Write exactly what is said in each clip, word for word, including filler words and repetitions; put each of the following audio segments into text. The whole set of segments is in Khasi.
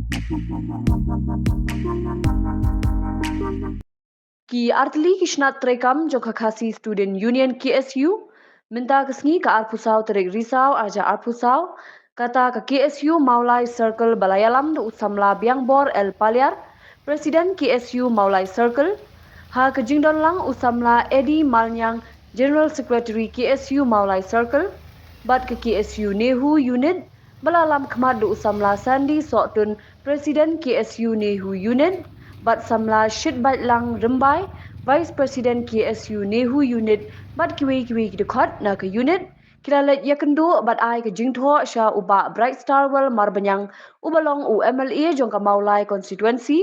Ki artylli ki shnat treikam jong ka Khasi Student Union K S U mynta ka sngi ka arphew saw tarik Risaw arhajar arphew saw, kata ka K S U Mawlai Circle ba la ïalam da u samla Biangbor L Paliar, President K S U Mawlai Circle, ha ka jingdon lang u samla Eddie Malniang, General Secretary K S U Mawlai Circle, bad ka K S U NEHU Unit ba la lam khmat da u samla Sandy Sohtun, President K S U NEHU Unit, bad samla Shitbaitlang Rymbai, Vice President K S U NEHU Unit, bad kiwei kiwei ki dkhot na ka unit, ki la leit ïakynduh bad ai ka jingthoh sha u Bah Brightstarwell Marbaniang, uba long u M L A jong ka Mawlai Constituency,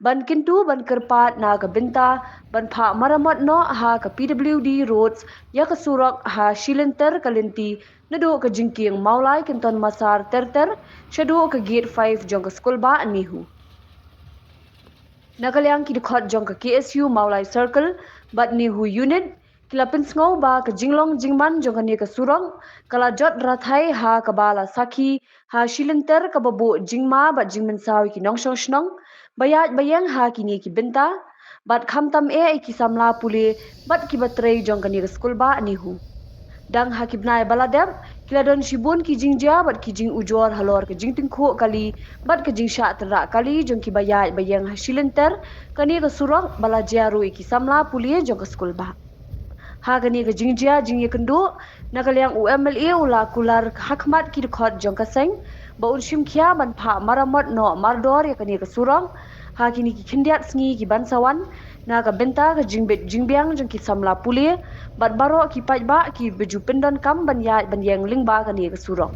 ban kyntu ban kyrpad na ka bynta ban phah maramot noh ha ka P W D Roads ïa ka surok ha shilynter ka lynti naduh ka jingkieng Mawlai Kynton Massar ter ter shaduh ka Gate five jong ka skulbah NEHU. Na ka liang ki dkhot jong ka K S U Mawlai Circle bad NEHU Unit ki la pynsngew ba ka jinglong jingman jong kane ka surok ka la jot rathai ha kaba la sakhi ha shilynter kaba buh jingma bad jingmynsaw ïa ki nongshong shnong ba ïaid ba ïeng ha kine ki bynta, bad khamtam eh ïa ki samla pule bad kiba trei jong kane ka skulbah NEHU. Dang ha ki bnai ba la dep ki la don shibun ki jingjia bad ki jingujor halor ka jingtyngkhuh kali bad ka jingshah tynrah kali jong kiba ïaid ba ïeng ha shilynter kane ka surok ba la jia ruh ïa ki samla pule jong ka skulbah. Ha kane ka jingjia jingïakynduh, na ka liang u M L A u la kular ha khmat ki dkhot jong ka seng ba un shim khia ban phah maramot noh mardor ïa kane ka surok ha kine ki khyndiat sngi ki ban sa wan, na ka bynta ka jingbit jingbiang jong ki samla pule bad baroh ki paidbah kiba ju pyndonkam ban ïaid ban ïeng lyngba kane ka surok.